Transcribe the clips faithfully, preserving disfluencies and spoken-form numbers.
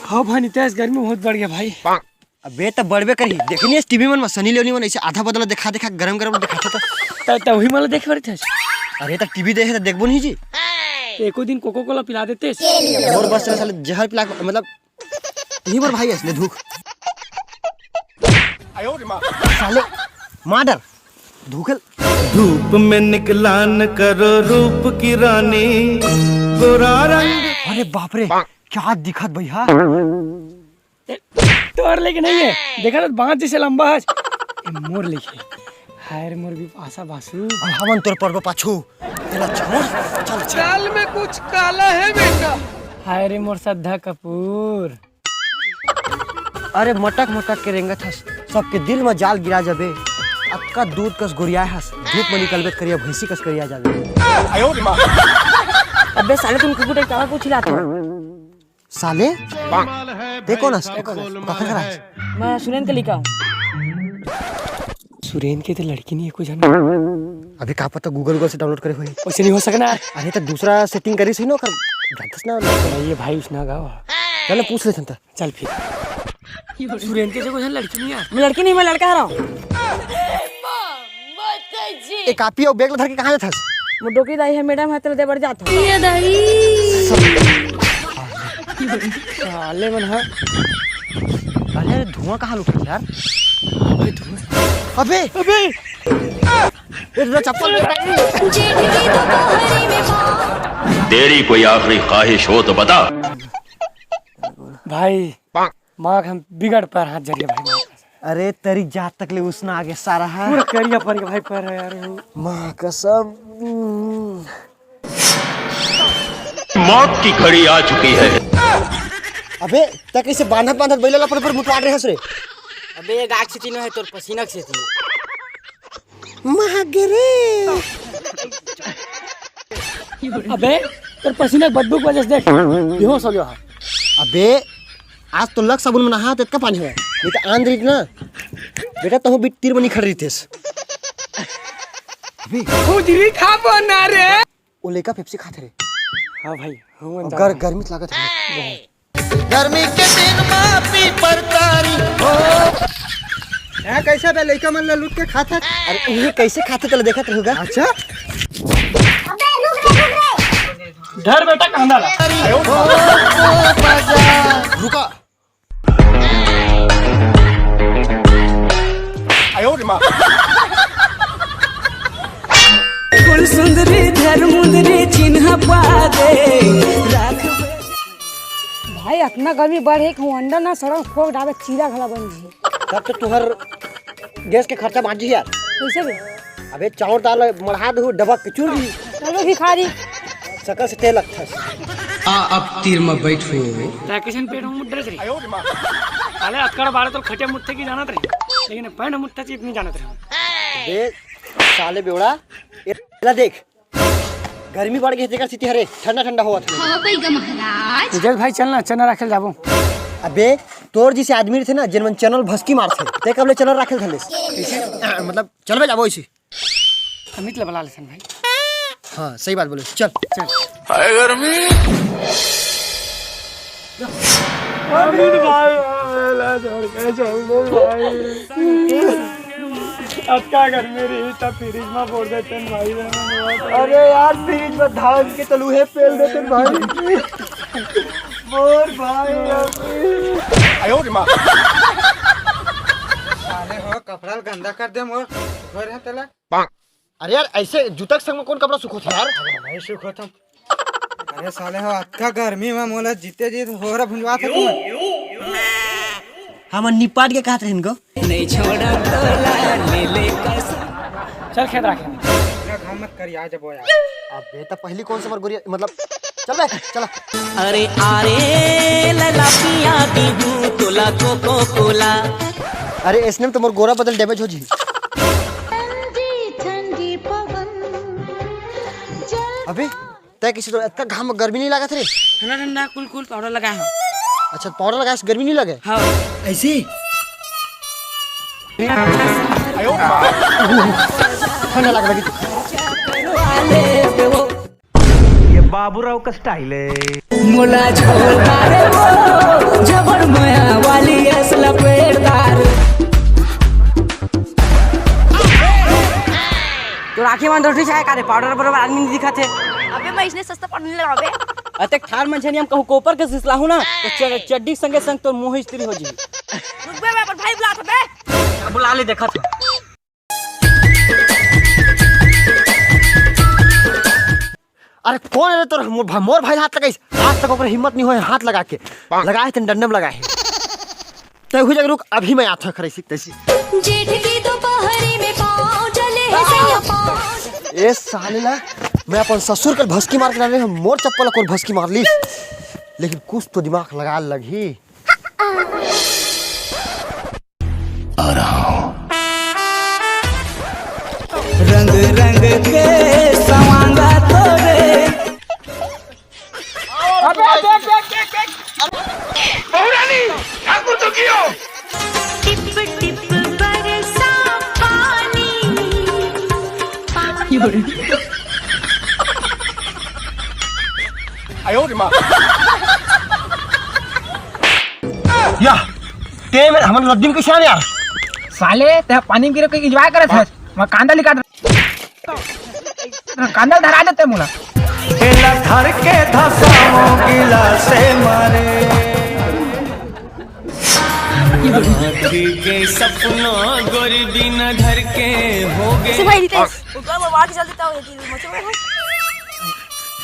हाँ भाई नितेश, गर्मी बहुत बढ़ गया भाई। अबे त बढ़बे करही, देखनी है टीवी मन में सनी लियोनी मन ऐसे आधा बदला दिखा दिखा गरम गरम दिखाथे त। त त वही मन देख बर थे। अरे त टीवी देखे त देखबो नहीं जी। एको दिन कोको कोला पिला देते। और बस साले जहर पिला के, मतलब यही बर भाई असले धूख। साले मार डर धूखल। धूप में निकला न करो रूप की रानी, गोरा रंग। अरे बाप रे, क्या दिखत भैया। तोर लेके नहीं है, देखा तो बांस जैसे लंबा है। ए, मोर लेके। हाय रे मोर भी पासा बासु। अब हमन तोर परबो पाछू। तेला छोड़, चल, चल। दाल में कुछ काला है बेटा। हाय रे मोर श्रद्धा कपूर। अरे मटक मटक के रेंगत हस, सबके दिल में जाल गिरा जाबे। अतका दूध कस गोरियाए हस, धूप में निकलबे त करिया भैंसी कस करिया जाबे। अबे साले तुम कुकुर टाइप काला कुछ हिलाते हो? साले, ते कोन हस? काखर घर हस? मैं सुरेन के लिखा हूँ। सुरेन के तो लड़की नहीं है कुछ ना। अभी का पता Google Google से download करे होही। वैसे नहीं हो सकना। अरे तो दूसरा setting करी सही ना ओकर। जानतस ना। नहीं ये भाई उसना गावा। चल पूछ लेथन त। चल फिर। सुरेन के जगह लड़की नहीं यार। मैं लड़की नहीं, मैं लड़का हरव। ए कापी अउ bag ला धर के कहाँ जाथस? वो डोकी दाई है मैडम है तेला दे बर जात हूँ। ये दाई। साले मन हा। अरे अरे धुआं कहाँ लुटत यार? अबे धुआं। अबे अबे। ए, तेरा चप्पल। तेरी कोई आखिरी ख्वाहिश हो तो बता। भाई माँ के हम बिगड़ पर हाथ जरिए भाई माँ कसम। अरे तेरी जात तक ले उसना आगे सारा है। पूरा करिया पर के भाई पर है यार वो। माँ कसम। मौत की घड़ी आ चुकी है। अबे तै कैसे बांधत बांधत बैला ला पर पर मुतवाड़ रहे हस रे? अबे ये गाछ से तीनों है तोर पसीना से तीनों। महगरे। अबे तोर पसीना के बदबू के वजह से देख बेहोश हो गया है। अबे आज तो लक साबुन में नहा तेतका पानी होय, नहीं तो आंध रहित ना बेटा तहूँ बीच तीर बनी खड़ रहितेस। अबे खुजली खा बना रे। ओ लइका पेप्सी खात रे। हाँ भाई, हम गर जानते हैं। गर्मी लागत है। गर्मी के दिन मा पीपर तारी हो। यहाँ कैसे बे लइका मन ला लूट के खात है? अरे ये कैसे खाते तेला देखत रहूगा। अच्छा। धर बेटा कांदा ला। रुका। फूल सुंदरी धर मुंदरी चिन्ह पा दे। राख भाई अतना गर्मी बढ़े कि अंडा ना सड़न फोक डाबे चीरा घला बन जी। तब तो तुहर गैस के खर्चा बांच जी यार। कैसे बे? अबे चाउर दाल मढ़ा दू डबक के चूर दी। चलो भिखारी। सकल से तेल लगथस। आ अब तीर में बैठो। तै किसन पेट में मुद्दे रही। अरे अतकड़ बारे तो खटे मुट्ठे की जानत रही, लेकिन पैंट मुट्ठे से इतनी जानत रही। देख साले बेवड़ा, एला देख गर्मी बढ़ गई तेकर सिटी हरे ठंडा ठंडा होवत है। हो गई ग महाराज। विजय भाई चल ना चना राखेल जाबो। अबे तोर जैसे आदमी रहते ना जिनमन चैनल भस्की मारथे, ते कब ले चैनल राखेल धलेस? कैसे? आ, मतलब चलबे जाबो इसी। अमित ला बुला लेथन भाई। हाँ सही बात बोले चल। चल। हाय गर्मी। अमित भाई, अबे ला छोड़ के चल दे भाई। अतका गर्मी रही तब फ्रिज में बोल देते हैं भाई। अरे यार फ्रिज में धान के तलूहे पेल देते हैं भाई। बोल भाई। साले हो कपड़ा गंदा कर दे मोर। घर है तेला। अरे यार ऐसे जूता के संग में कौन कपड़ा सुखोथे यार? अरे भाई सुखोथम। अरे साले हो अतका गर्मी में मोला जीते जी होरा भुंजवाथे तुम। हम निपाट के कहत रहन गो। नहीं छोड़ा तोला ले ले कसम। चल खेत राखे। इतना घाम मत कर यार जब वो यार। अबे तो पहली कौन सा बार गोरिया मतलब चल बे चल। अरे आरे लला पिया दीहू तोला कोको कोला। अरे इसने तो मोर गोरा बदल डैमेज हो जी। ठंडी ठंडी पवन अबे तै किसी तो इतना घाम गर्मी नहीं लागत रे। ठंडा ठंडा कुल कुल पाउडर लगा है। अच्छा पाउडर लगा गर्मी नहीं लगे। हाँ। ऐसी ठंडा लग लगी। ये बाबूराव का स्टाइल है। मोला छोड़दार वो, जबर मया वाली अस लपेटदार। तोर आँखी मन रोटी छाय का रे, पाउडर बरोबर आदमी नहीं दिखत हे। अबे मैं इसने सस्ता पाउडर नहीं लगावे। अतेक ठार मन छनियम कहूँ कोपर के सिसलाहू ना, तो च-, चड्डी संगे संग तोर मुँह स्त्री हो जी। रुक बे, मैं अपन भाई बुलात हूँ बे। बुला ले, देखत हूँ। अरे कौन है रे तोर, मोर भा-, मोर भाई हाथ लगाइस? आज तक ओकर हिम्मत नहीं होय हाथ लगा के। लगाए तेन डंडम लगाए हे। तै हुई जगह रुक, अभी मैं आथो खरे सीख तैसी। जेठ की दोपहरी में पाँव जले हे सैया पाँव। ए साले ला, मैं अपन ससुर के भसकी मार के डाले हूँ, मोर चप्पल ला कोन भसकी मार ली। लेकिन कुछ तो दिमाग लगा लगही। आ रहा हूँ। रंग रंग के सवांगा तोरे। अबे देख, देख, देख, देख। बहुरानी, ठाकुर तो कियो। टिप टिप बरसा पानी। आयो रे माँ। या, ते मेर हमन लद्दी म कइसे आने यार? साले, ते पानी म गिरे के enjoy करत हस। मैं कांदा निकाल, कांदा धरा देते मोला। एला धर के धसाओ गिलासे मारे। के सपना गोरी बिना धर के हो गए। ऐसे भाई रितेश, ऊपर वो बाहर चल देता हूँ, ये चीज़ मुझे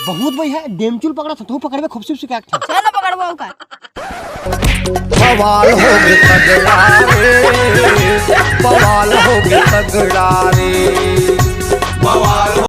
बहुत भाई है, डेमचुल पकड़ा था, तू पकड़बे खूबसूरत से क्या था? चलो पकड़बो का। बवाल हो गए तगड़ा रे, बवाल हो गए तगड़ा रे।